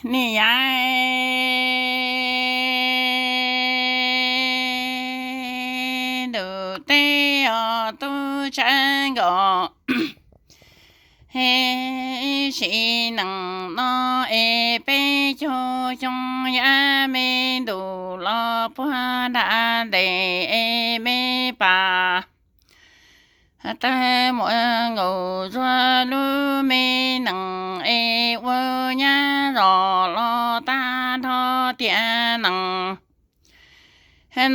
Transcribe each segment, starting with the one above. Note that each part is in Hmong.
Niam yau, ntuj teb os tub tshab nkos, ib sim neej no es peb caug xyoo, yav me ntuj los puag nram ntes es me pas tawg muaj nkaus zuag lub me neej es ua nyab zos los tag nrho tiam neej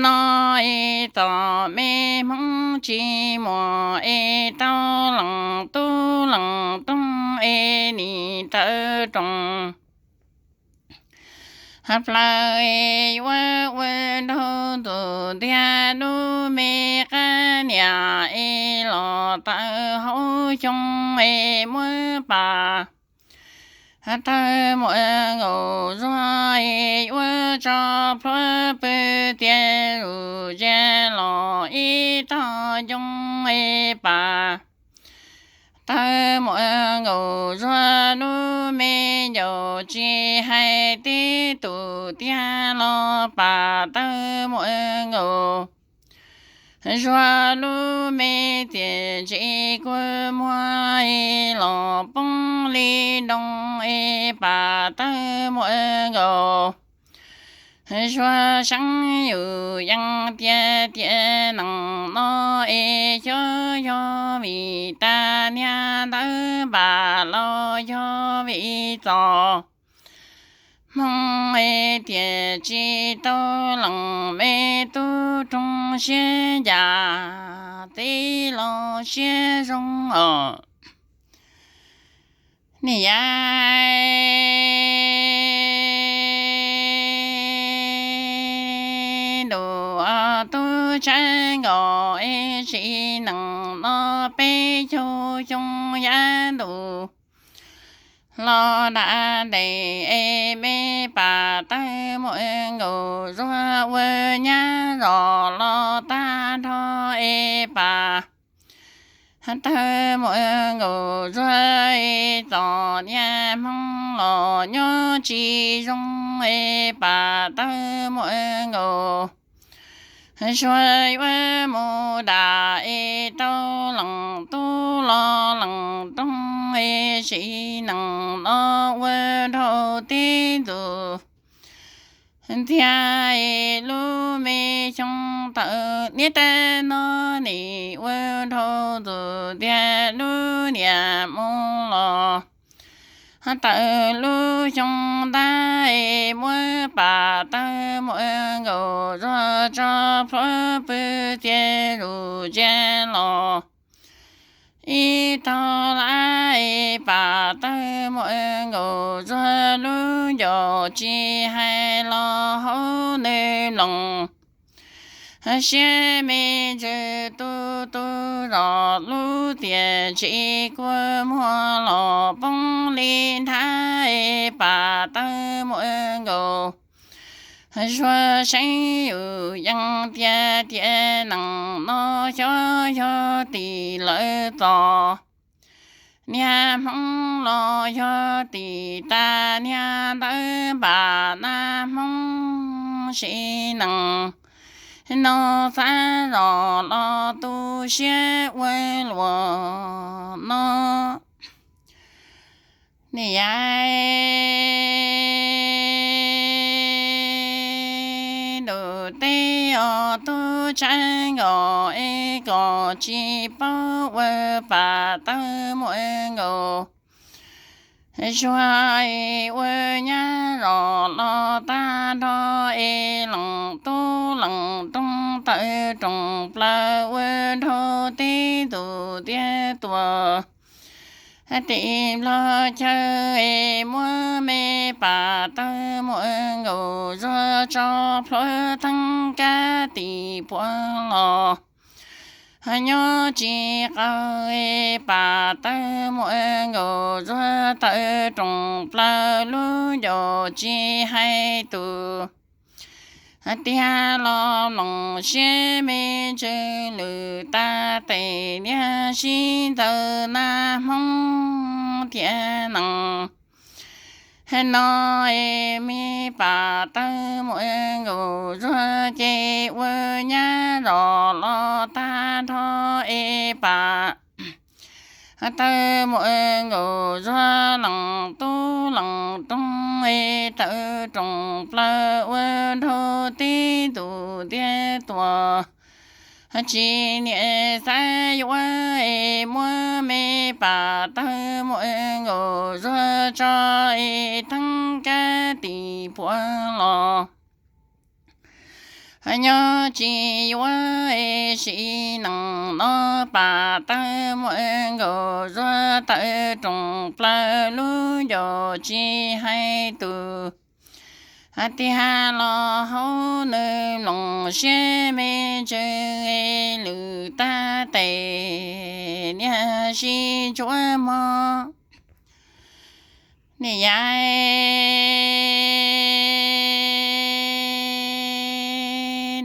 no es txom me hmoov tsis muaj es tau leej tub leej roog es nim tawv rooj plaws es yuav ua nraug ntxuj ntiag lub me qab niam es los tawm hauv xyoo es muab pas tawg muaj nkaus zuag es yuav tso plhuav pw tiag zus ntsia los ib tog ncoo es pas tawg muaj nkaus zuag lub me ncaus tsis hais tib tus tiag los pas tawg muaj nkaus zuag lub me txiaj ntsim kua muag es los poob li nroo es pas tawg muaj nkaus zuag seeb yus yeej tiag tiam neej no es xyov yog vim tas niag ntawd npam los yog vim txoj hmoo es tiam tsis tau leej me tub roog siab ncaj txiv los siab zoo os. Niam yau, ntuj tub tshab nkos, ib sim neej no peb caug xyoo, yav ntuj los nram ntes es me pas tawg muaj nkaus zuag ua nyab zos los tag nrho es pas tawg muaj nkaus zuag es txom niag hmoo los nyob tsis zoo es pas tawg muaj nkaus zuag yuav mus dam es tau leej tub los leej roog es sim neej no ua nraug tib ntxuj ntiag es lub me xyoo tawm niam tab no nim ua nraug ntxuj ntiag lub niam mus los tawm lub xyoo ntag es muab pas tawg muaj nkaus zuag tso plhuav pw tiag zus ntsia los ib tog lab es pas tawg muaj nkaus zuag lub ncaus tsis hais los hauv nws mloog siab me ntsws tu tu zos lub txiaj ntsim kua muag los poob li nthab es pas tawg muaj nkaus zuag seeb yus yeej tiag tiam neej no xyov yog tim lawv txoj niag hmoo los yog tim tas niag ntawd npam nag hmoo sim neej no xav zos los tu siab ua luaj no. Niam yau, ntuj teb os tub tshab nkos, es koj tsis paub ua pas tawg muaj nkaus zuag es ua nyab zos los tag nrho es leej tub leej roog tawm rooj plaws ua nraug tib ntxuj ntiag tuaj tim Nplog chaw es muab me pas tawg muaj nkaus zuag tso plhuav theeb kab tim puag los nyob tsis qaug es pas tawg muaj nkaus zuag tawm rooj plaws lub ncaus tsis hais tus tiag los mloog siab me ntsws lwm tas tes niag sib ntxaws nag hmoo tiam neej Hais no es me Pam Tawg Muam Nkaus Zuag ces ua nyab zos los tag nrho es Pam Tawg Muam Nkaus Zuag lees tub lees toog es tawm roos plaws ua nraug tib ntus ntiag tuaj. Tsis niam xav yuav es muab me Pam Tawg Muam Nkaus Zuag tso es theeb kab tis puav los nyob tsis yuav es sim neej no Pam Tawg Muam Nkaus Zuag tawm roos plaws lub ncauj tsis hais tus hais tiag los hauv nws mloog siab me ntsws lwm tag tes niag sib ntsuab mog. Niam yais,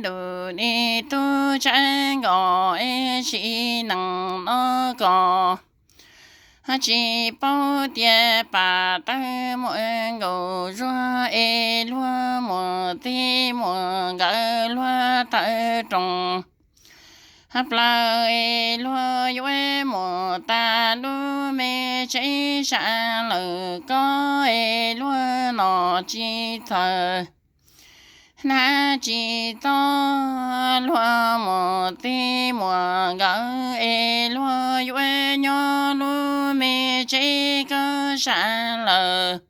ntuj nim tub tshab nkos es sim neej no kos tsis paub tias Pam Tawg Muam Nkaus Zuag es luag muam tij muam nkawd luag tawm roos plaws es luag yuav mus tas lub me tsev sab lawm ko es luag nom tsis txhawm hnav tsis txog luag muam tij muam nkawd es luag yuav nyob lub me tsev koj sab lawm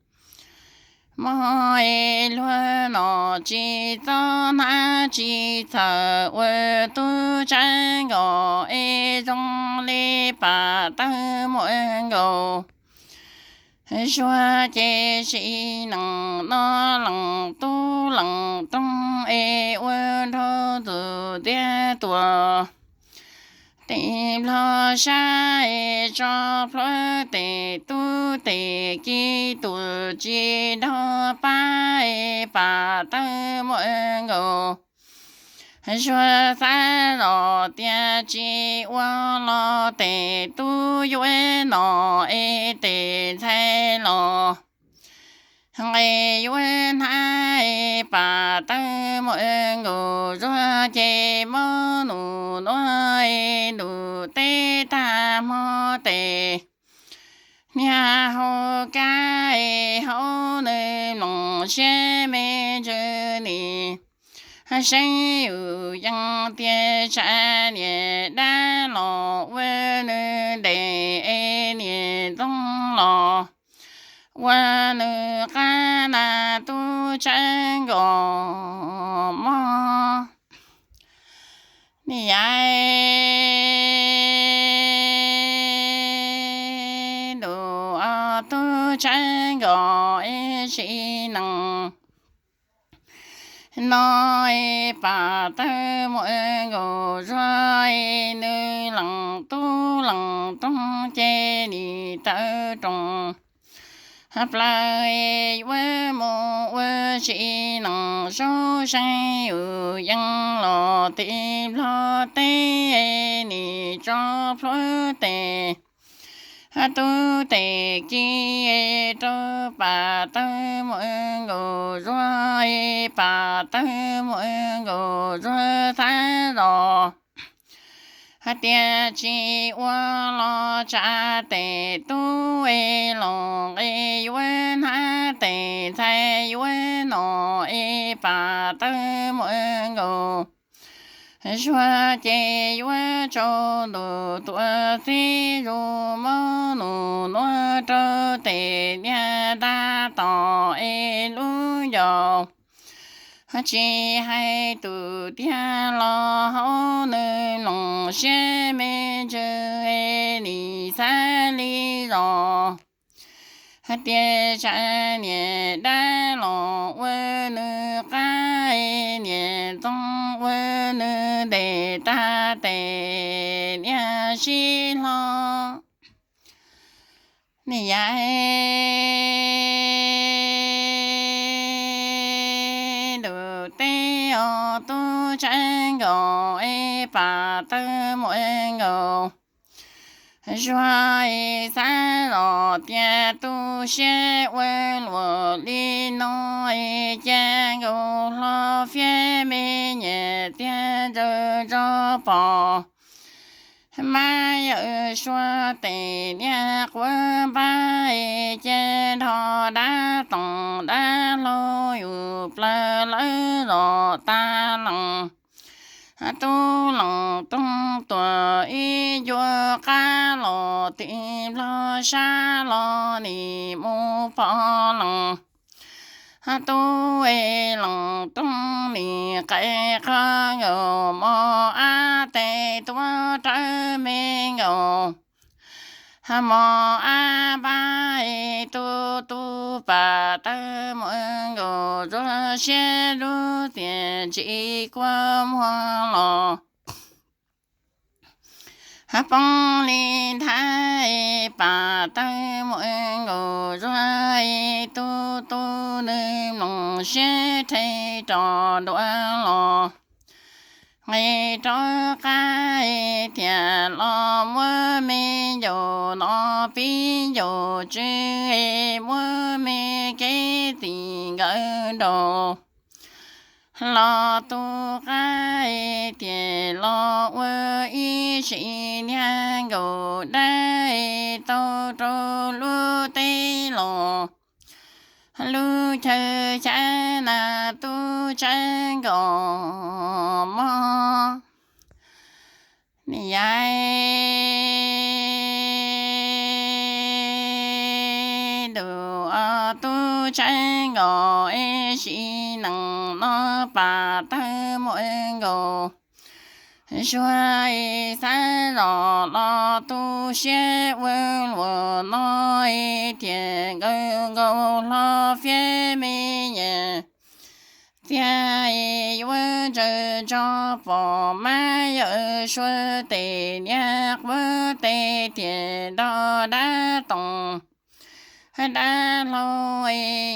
mog es luag nom tsis txog hnav tsis txhawm ua tub tshab nkos es zoo li Pam Tawg Muam Nkaus Zuag ces sim neej no lees tub lees toog es ua nraug tus tiag tuaj. Tes nplog sab es tso plhuav tes tub tes ki tus tsis nrog pab es Pam Tawg Muam Nkaus Zuag xav los tias tsis ua los tes tub yuav nom es tes ntxhais los nqes yuav hnav es Pam Tawg Muam Nkaus Zuag ces mob nus nuav es ntuj teb tag hmo tes niag hau kab es hauv nws mloog siab me ntsws nim seeb yus yeej tias tsam niam dab los ua nws ntes es niam ntxoog los ua nws qab na tub tshab nkos mog. Niam yais, ntuj tub tshab nkos es sim neej no es Pam Tawg Muam Nkaus Zuag es nws lees tub lees toog ces nim tawm roos plaws es yuav mus ua sim neej saub seej yus yeej los tes nplog teb nim tso plhuav tes tub tes ki rau Pam Tawg Muam Nkaus Zuag es Pam Tawg Muam Nkaus Zuag xav zos hais tias tsis ua los tsam tes tub es los es yuav hnav tes ntxhais yuav nom es Pam Tawg Muam Nkaus Zuag ces yuav tsaus ntuj tuaj txib zus mob nus nuav rau tes niag ntab tom es lub ncauj tsis hais tus tiag los hauv nws mloog siab me ntsws es nim xav li zos hais tias tsam niam dab los ua nws qab es niam ntxoog ua nws ntes tag tes niag sib hlo. Niam yais, ntuj teb os tub tshab nkos es Pam Tawg Muam Nkaus Zuag xav los tias tu siab ua luam li no, ces nkaus hlo fiab me nyem tiag ntsaws tso pom. Mab yawm suav tes niag quav npab, ces nrho dab toom dab hlau yus plaws lawv zom tag lees. Tub lees toog tuam ib ncua qab los tim nplog sab los nim mus pom lees. Tub lees toog nim qe qhov nkaus mos ab tes tuav rawv me nkaus. Mos ab npab tu tu pam tawg muaj nkaus zuag siab lub tiam tsis kua muag los. Poob li nthab pam tawg muaj nkaus zuag tu tu nws mloog siab rhe rov nruab los. Nqis rov qab tias los muab me ncaus no pib ncaus tsw, muab me kev tim nkawd nraus. Los tu qab tias los ua ib sim niag nkaus dab tau rau lub teb los. Lub chaw xyab na tub tsab nkos mog. Yav ntus tub tsab nkos ib sim neej no pam tawg muaj nkaus. Zuag xav zos los tu siab ua luam no, tias nkawd nkaus hlo fiab me nyem tiag yuav ntsaws tso pom. Mab yawm suav tes niag quav tes tias nrog dab toom dab hlau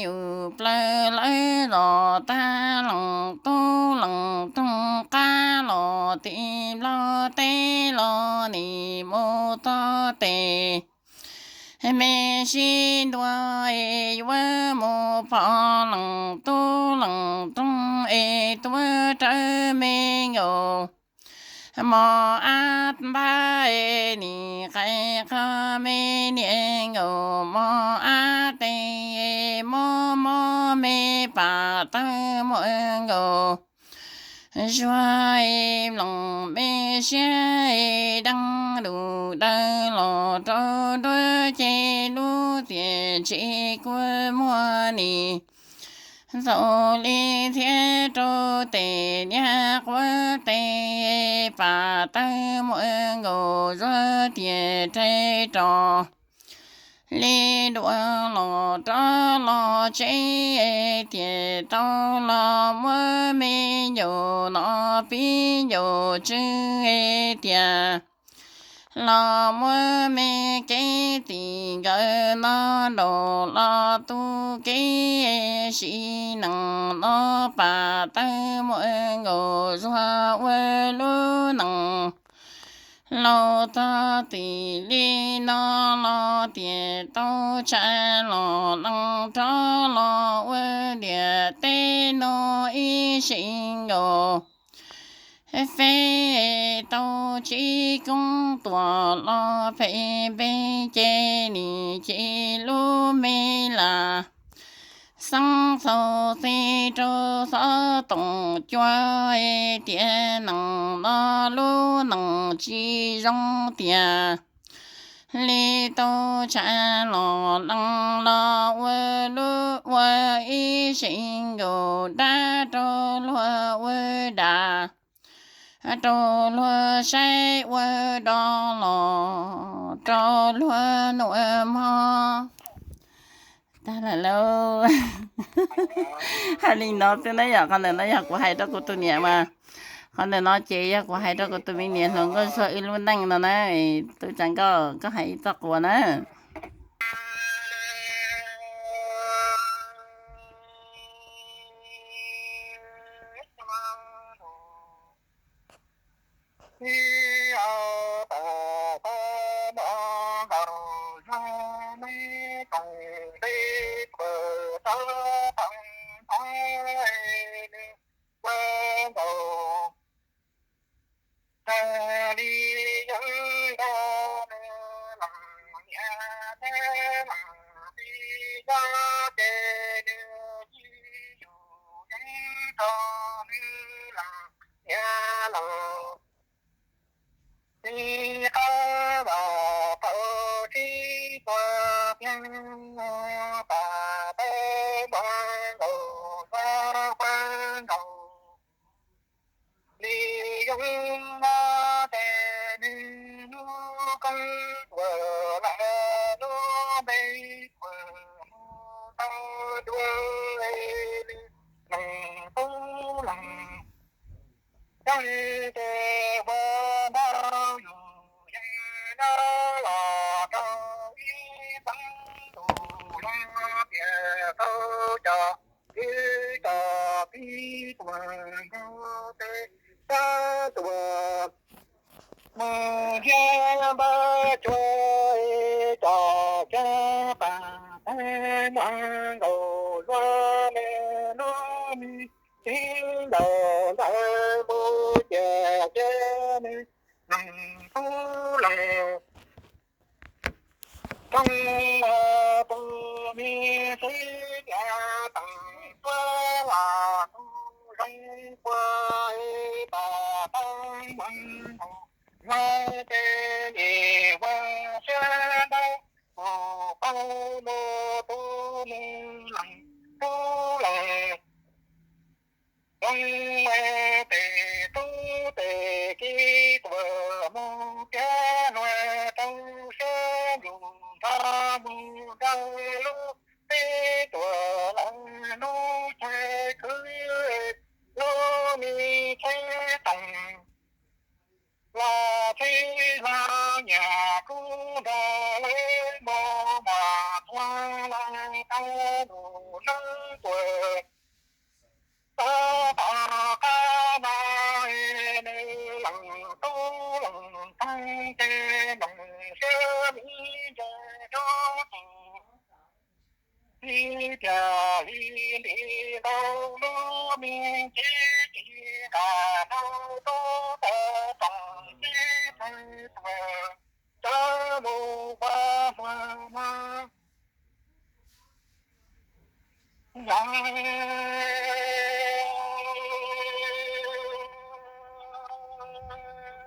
yus plaws lawv zom tag lees. Tub lees toog qab los tim nplog teb los nim mus tog tes me sib ntua, yuav mus pom lees. Tub lees toog es tuav rawv me nkaus mos ab npab, nim qe qhov me niam nkaus mos ab tes, mob mob me pam tawg muaj nkaus. Zuag mloog me siab deej lus daws los rau nruab ces lub tiam tsis kua muag nim txaus li thiab rau tes niag quav tes pam tawg muaj nkaus. Zuag tias rhe rov li dua los rov los tsev, tias tau los muab me ncaus no pib ncaus tsw, tias los muab me kev tim nkawd no nraus los tu kev sim neej no pam tawg muaj nkaus. Zuag ua lub neej laus txog tim li no los tias tau tshaj los lees rov los ua liam teb no ib sim nkaus. Feb tau tsib koob tuam los phem npe ces nim ci lub me lam xeeb txhaum xis rau xov toom cua, tias neej no lub neej tsis zoo tiag li. Tau tshaj los lees los ua lub ua ib sim nkaus dab rau luag ua dam, rau luag saib ua do los rau luag nuam mog. Tag lawm lauj. Hais li no xwb na yom, qhov ntawm no yog kuv hais rau kuv tus niam mas, qhov ntawm no ces yog kuv hais rau kuv tus me niam hluas nkauj Zuag wb lub neej no na. Tub Tsav Nkauj, koj hais ib txoj quas na. txoob tuaj lawm lub npe tuaj mus ntau dua, leej tub leej txheeb ces ua ntau yus yeej nyob los rau ib txoob tus zoo tias tau cov kwv cov tij tuaj nkaus tes sab tuaj mus nrhiav npawb cuab cov cab pas tag muaj nkaus luaj me lub me tsev ntaus ntawd mus ciam ciam me leej tub leej txheeb tus me xib niam teem tuaj los tus zoo puag pam tau muaj nkaus luaj ces nim ua siab ntau mus pab mus tub mus leej tub leej zoo tes tub tes kiv tuaj mus tiav luag rau siab ntuj nrog mus nrog lub teb tuaj lawm lub chaw khwv lub me tsheb toom los tsheb los nyam kub nrog lawv mus mas txhua los tau nus lub tuaj tab tom qab no nws leej tub leej txheeb ces leej siab me ntsa rub tus tib tiag li nti ntau lub me tsev tsis nqa ntau tub tawg toom tib txhais tuaj cov mus ua hmo no.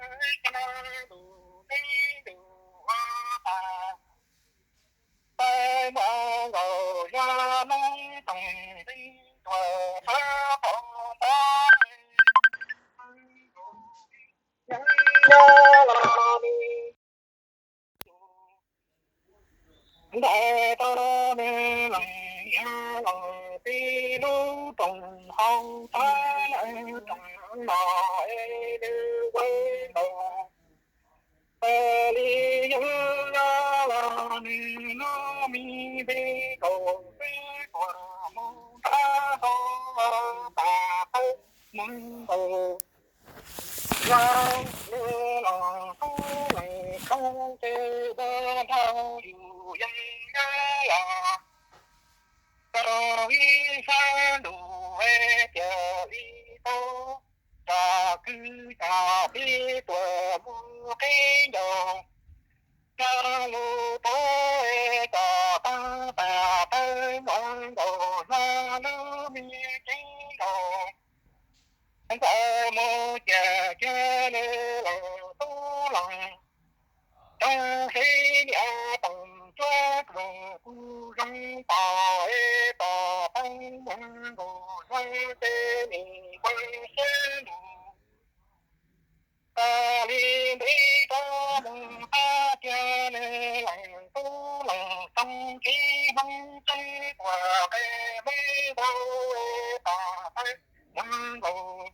Yog cov ntuj teb ntuj ua tas, peb muaj nkaus zog noob toom teb tuaj sab qaum ntuj. Nyob los ntawm tau nws leej yog los tib lub rooj hauv txaj lawm rooj no es nws ua nkaus li yog los nws lub me npe nkaus peb tuaj mus nrhiav hauv tas tawb mus nkaus. Yog nws los tub leej txheeb ces ua nrog yus yeej nyob los rau ib sab ntuj tiag li tau cov kwv cov tij tuaj mus qhib ncaus. Cog lus pov cov pab tas tawb muaj nkaus zog lub me ceeb nkaus. Ntxawm mus ciam kiag nws leej tub leej txheeb xib niam teem cuab kuv kuj zoo pom es pom peb muaj nkaus zog ces nim ua siab ntuj tas li ntev rov mus qab kiag nws leej tub leej txheeb tib hmoob tseeb tuaj qe me ntau es pom peb muaj nkaus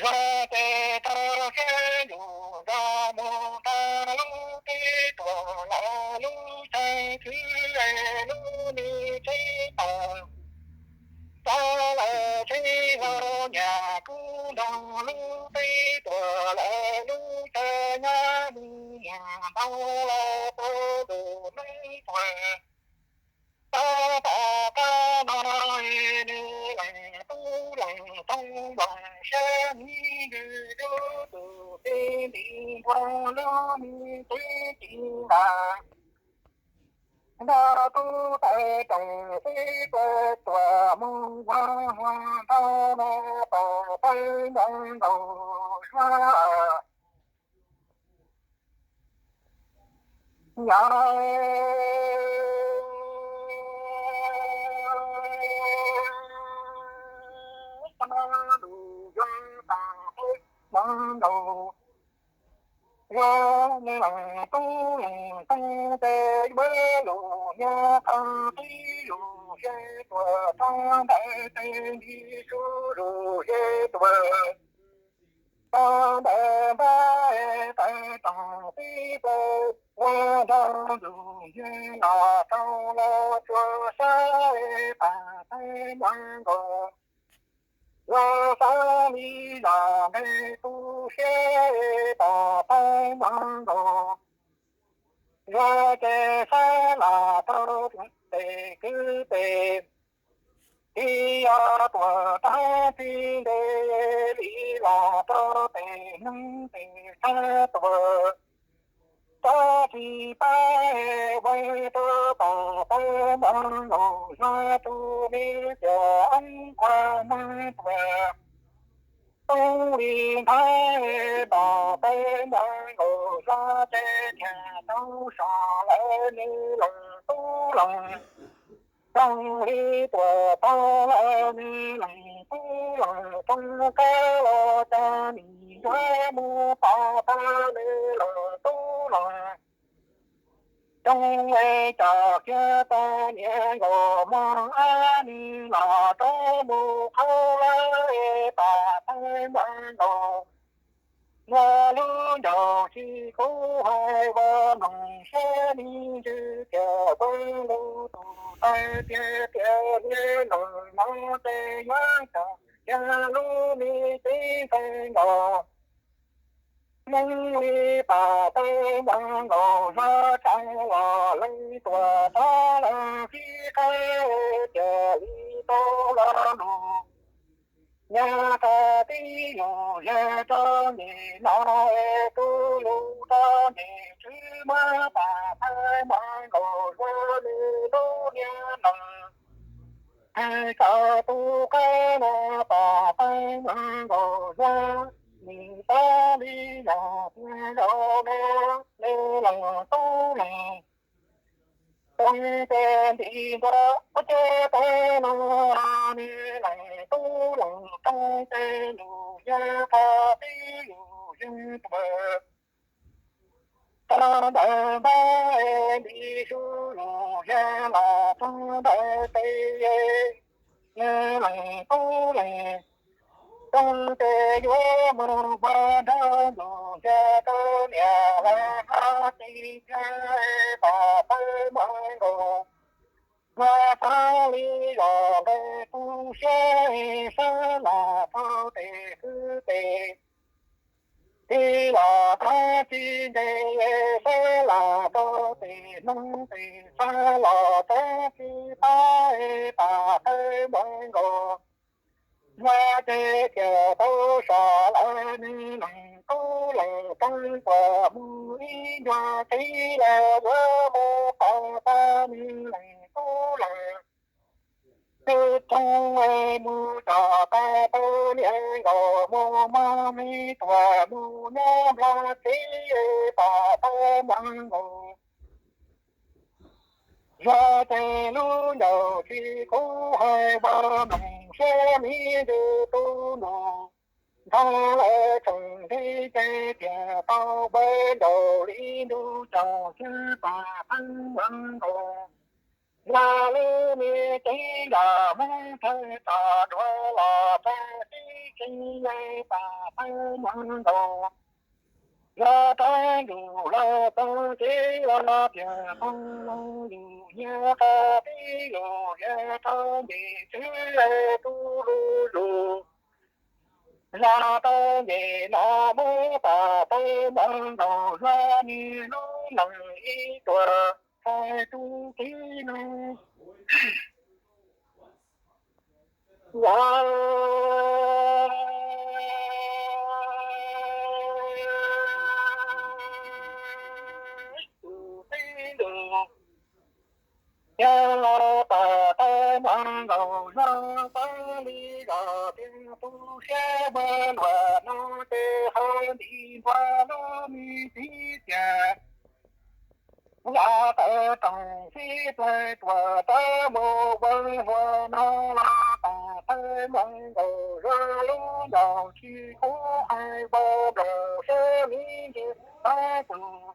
zog ces rau siab ntuj zog mus tas lub teb tuaj lawm lub chaw khwv lub me tsev tas. Txog lawm tsev los nyam kub nrog lub teb tuaj lawm lub chaw nyab mus muag ntau los tau ntuj neeb tuaj. Tab tom qab no nws leej tub leej txheeb nplooj siab nti ntws lub tus tib nti npua lub me teb ci ntas. Nrog tub tawg rooj teb tuaj tuaj mus ua hmo ntau no pom peb nyob nkaus suab. Yog lus yuav tas peb mus nkaus. Leej tub leej tooj ces yuav lug nyob qhov twg lug, yog tuam txog ntawm tes nti su lug, yog tuam txog ntawm npab tawv toom tib plaws, ua nrog lug yog los rau los tsuas sab pam peb muaj nkaus. Yog xav li zog nqe tu siab pam peb muaj nkaus, yog ces sab los rau tes kwv tes, tib yog tuam txog txij nte li los rau tes neeg tes sab tuam, txog tsis pab ua rau pam peb muaj nkaus, yog tus me tias qhua muaj tuam. Tooj li nthaib pam peb muaj nkaus, yog ces thiaj tau so lawm nws leej tub leej tooj, li tuam tau lawm nws leej tub leej tooj, qab los cas nws yuav mus pam peb nws leej tub leej tooj, cov kiag pab niam nkaus mog, ab nws los rov mus qhov lawm pam peb muaj nkaus. Yog lub ncaus tsis kub hais ua mloog siab me ntsis tias ua lub tus tawv tiag tias niag neeg no ces yuav tau yog lub me txiv ntxawm nkaus. Neeg li pam peb muaj nkaus, yog tseem los leej tuam txog leej sib qawb tias li tau los lug. Nyab qab tib lug yog rau ntawm no, es tus lug rau ntawm tswv muab pam peb muaj nkaus, yog nws lub niag neej hais txog tus qab no pam peb muaj nkaus, yog nws xav li zog tiag zaum no nws leej tub leej tooj ces nti ntua ua ciav peb no, nws leej tub leej tooj ces lug yog qab tib lug yog tuam txog ntawm npab nti su lug yog los txog ntawm tes, nws leej tub leej tooj ces yuav mus ua nrog lug yog rau niam lawv hab txiv yog pam peb muaj nkaus. Yog xav li zog nqe tu siab, sab los rau tes kwv tes, tib los rov tsis nce, sab los rau tes neeg tes, sab los rov tsis pab pam peb muaj nkaus. Yog ces tias tau so lawm nws leej tub leej tooj, puas mus ib ncua txiv lawm yuav mus pam peb nws leej tub leej tooj, mus tso peb niam nkaus mus mog me tuam, mus nyob nplog txiv pam peb muaj nkaus. Yog ces lub ncaus tsis kub hais ua mloog siab me ntsis tus nus, ntxhov lawm tseem nti ces tias tau ua nraum li ntuj tsaus xwb pam peb muaj nkaus. Yog lub me cev yog Hmoob thawj tso dua los peb tib tsis yeej pam peb muaj nkaus. Yog rov lug los txog tsev los tias tau los lug nyiag qab tib lug yog rau nce tswv tus lug lug. Los tau nce no muab pam peb muaj nkaus, yog nws lub neej ib tuam hais tus txiv neej. Yog tus txiv neej, yog los pam peb muaj nkaus, yog peb li zog tias tu siab ua luam no ces ho nti ntua lub me txiv tias, yog tawv roog sib txawg tuam tawv mus ua luam no los pam peb muaj nkaus, yog lub ncaus tsis kub hais ua mloog siab me ntsis tau tus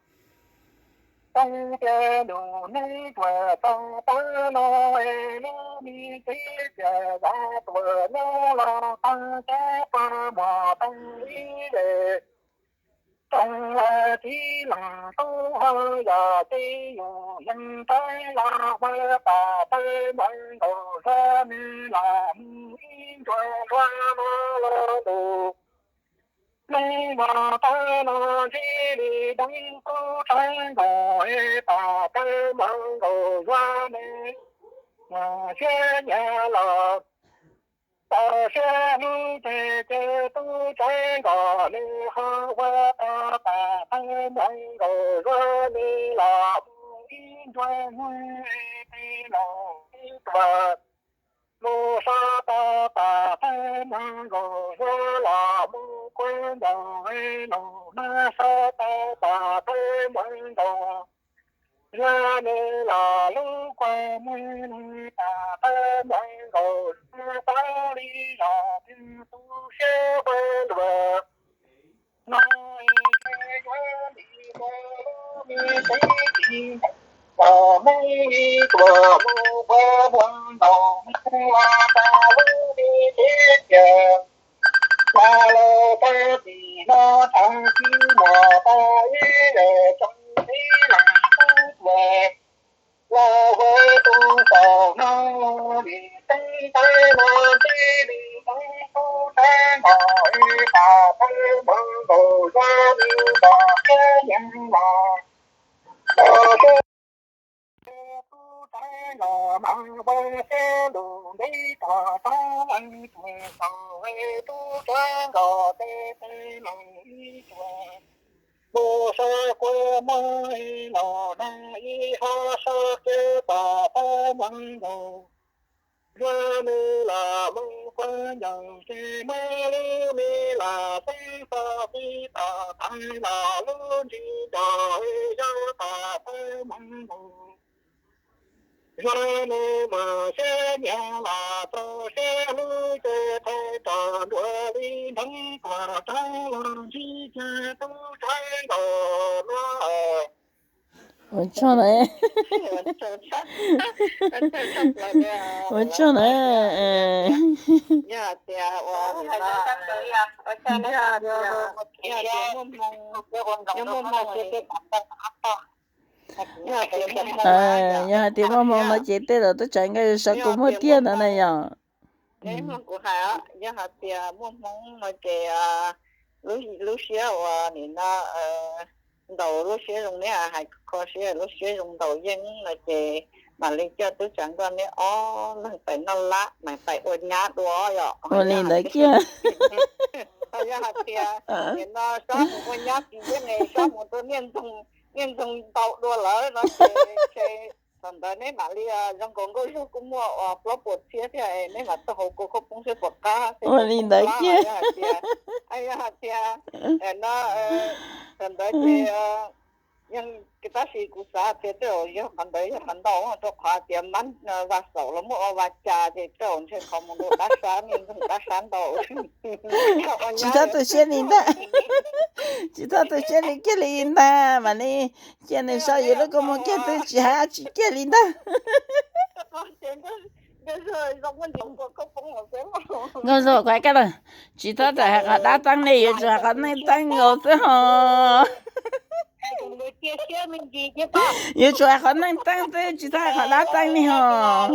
tau tias lus neb tuam tau pab no es lub me teb tias zov tuam nyob los tau cab pab mos tau ib es tau tib los tub ho yog tib yus yeej tab los ua pam tau meej nkaus zov neb los mus ib ncuav nruab no los lus neb mos tab los ntsib li deev tub rheev nkaus es pam tau meej nkaus zov neb mus siab nyiam los tau siab hlub ces ces tub rheev nkaus neb ho ua tau pam tau meej nkaus zov neb los mus ib ncuav nruab tej los ib tuam mus sab tau pam tau meej nkaus zov los mus kuav ncaus es los mas sab tau pam tau meej nkaus zov neb los lub kua muag neb pam tau meej nkaus zov tau li los twb tu siab ua luag no es yuav li ua lub me teb tsis ntev los muab ib tuam mus ua muag nkaus mus ua tau lub me teb tias los lawm tau tim no tau tib muag tau ib yam tau tib los tub tuam los ua tus tau no li teeb tau no tib li teeb tub rheev nkaus es pam tau meej nkaus zov neb los siab nyiam los tub rheev nkaus mas ua siab lus ntev tau tau leej tuam tau es tub rheev nkaus tej tej los ib tuam mus sab kua muag los na ib ho sab kiag pam tau meej nkaus zov neb los mus kuav ncaus ces muab lub me los xeeb tau tib tau tau los lub ntsig ncaus zov pam tau meej nkaus zov neb mas siab nyiam los tau siab hlub ces thaiv rau nruab li nrheev tuam rau los ntsib ces tub rheev nkaus luag ua tsaug na. Ua tsaug na. Yog hais tias ua, yog hais tias muaj hmoo, yog muaj hmoo ces tej, yog hais tias muaj hmoo no ces tej zaum tub tsaav nkaj yuav sab kuv muaj tiag no na yom. Mloog kuv hais, yog hais tias muaj hmoo no ces lub siab uas nim no ntaus lub siab zoo, neb hais kho siab lub siab zoo ntaus yeej no ces mam li coj tub tsaav nkaj neb ob leeg pais noj lab mas pais ua nyab dua yom. Ua li ntawd kiag. Yog hais tias nim no xob mus ua nyab tsis yeej, xob mus tua niaj ntxoog ntaus dua lawm no ces thaum ntawd neb mam li zoo nkaus nkauj zog kuj muaj uas plaub puas txhiab thiab, neb mam tuaj hauv kuv khaub poob seb puas qab. Ua li ntawd kiag. Yog hais tias, yog hais tias no thaum ntawd ces yeej, tab sis kuv xav tias tej zaum yog qhov ntawd yog qhov ntau, rau qhov tias mab vas xaum los muaj ua vas cas ces tej zaum ntshe qhov mus dua dab sab, niaj ntxoog dab sab ntau. Tsis txhob tu siab li ntag. Tsis txhob tu siab li kiag li ntag, mam li cia nws so yus lub kua muag kiag twb tsis hais dab tsi kiag li ntag. Nkauj Zuag, kuv hais koj lawm, tsis txhob txawm hais qhov dab teeb li, yuav tsum hais qhov neej teeb nkaus xwb hos. Yuav tsum hais qhov neej teeb xwb, tsis txhob hais qhov dab teeb li hos.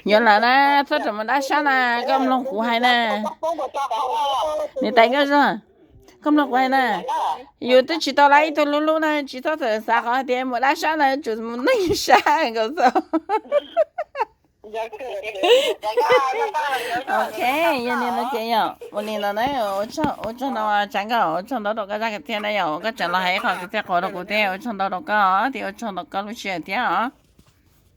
Yuav lawm na, txhob txawm mus dab sab na, koj mloog kuv hais na. Niam tais Nkauj Zuag, koj mloog kuv hais na. Yus twb tsis tau lab ib tug lub lub na, tsis txhob txawm xav qhov hais tias mus dab sab na, yuav tsum mus neej sab nkaus xwb. Ok, yog li no ces yog ua li no na, ua tsaug ntau Tsav Nkauj, ua tsaug ntau rau koj zaj kwv txhiaj na yom, koj tseem los hais ib qho kwv txhiaj qhuav rau kuv thiab, ua tsaug ntau rau koj thiab ua tsaug ntau koj lub sij hawm thiab os.